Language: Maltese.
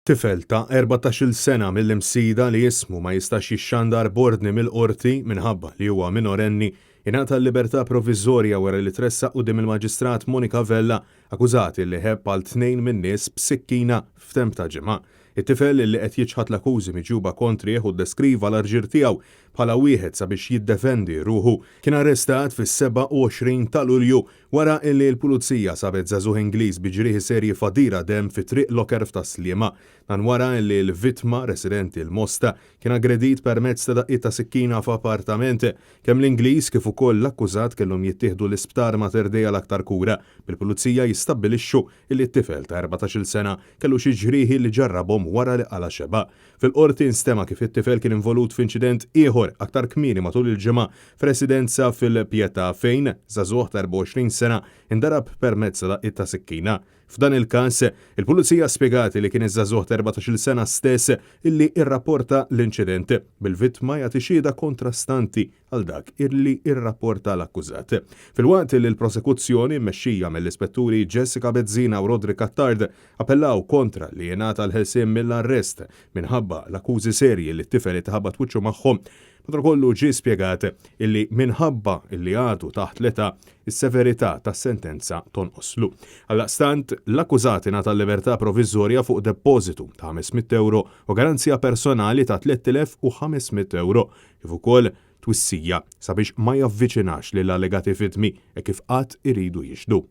Tifel ta' 14-il sena mill-Imsida li ismu ma jistax jixxandar b'ordni mill-Qorti minħabba li huwa minorenni, ingħata l-libertà provviżorja wara li tressaq quddiem il-Maġistrat Monica Vella akkużat li ħebb għal tnejn min-nies b'sikkina f'temp ta' ġimgħa. It-tifel li qed jiċħad l-akkużi miġjuba kontrih u ddeskriva l-arġir tiegħu bħala wieħed sabiex jiddefendi ruħu, kien arrestat fis-27 ta' Lulju Wara illi l-Pulizija sabet żagħżugħ Ingliż bi ġrieħi serji f'għadira demm fi Triq Locker f'Tas-Sliema. Dan wara illi l-vittma, residenti l-Mosta, kien aggredit permezz ta' daqqiet ta' sikkina f'appartament. Kemm l-Ingliż kif ukoll l-akkużat kellhom jittieħdu l-Isptar Mater Dei għal aktar kura, bil-Pulizija jistabbilixxu illi t-tifel ta' 14-il sena kellu xi ġrieħi li ġarrabhom wara li qala' xebgħa. Fil-Qorti nstema' kif it-tifel kien involut f'inċident ieħor aktar kmieni matul il-ġimgħa f'residenza fil-Pietà fejn żagħżugħ ta' 24 sena ndarab permezz ta' daqqiet ta' sikkina. F'dan il-każ, il-Pulizija spjegat li kien iż-żagħżugħ ta' 14-il sena stess illi rrapporta l-inċident, bil-vittma jagħti xhieda kontrastanti għal dak illi rrapporta l-akkużat. Filwaqt li l-prosekuzzjoni, mmexxija mill-Ispetturi Jessica Bezzina u Roderick Attard, appellaw kontra li jingħata l-ħelsien mill-arrest minħabba l-akkużi serji li t-tifel itħabbat wiċċu magħhom, madankollu ġie spjegat illi minħabba illi għadu taħt l-età, is-severità tas-sentenza tonqoslu. Għaldaqstant, l-akkużat ingħata l-libertà proviżorja fuq depożitu ta' 500 ewro u garanzija personali ta' 3,500 ewro, kif ukoll twissija sabiex ma javviċinax lill-allegati vittmi hekk kif għad iridu jixhdu.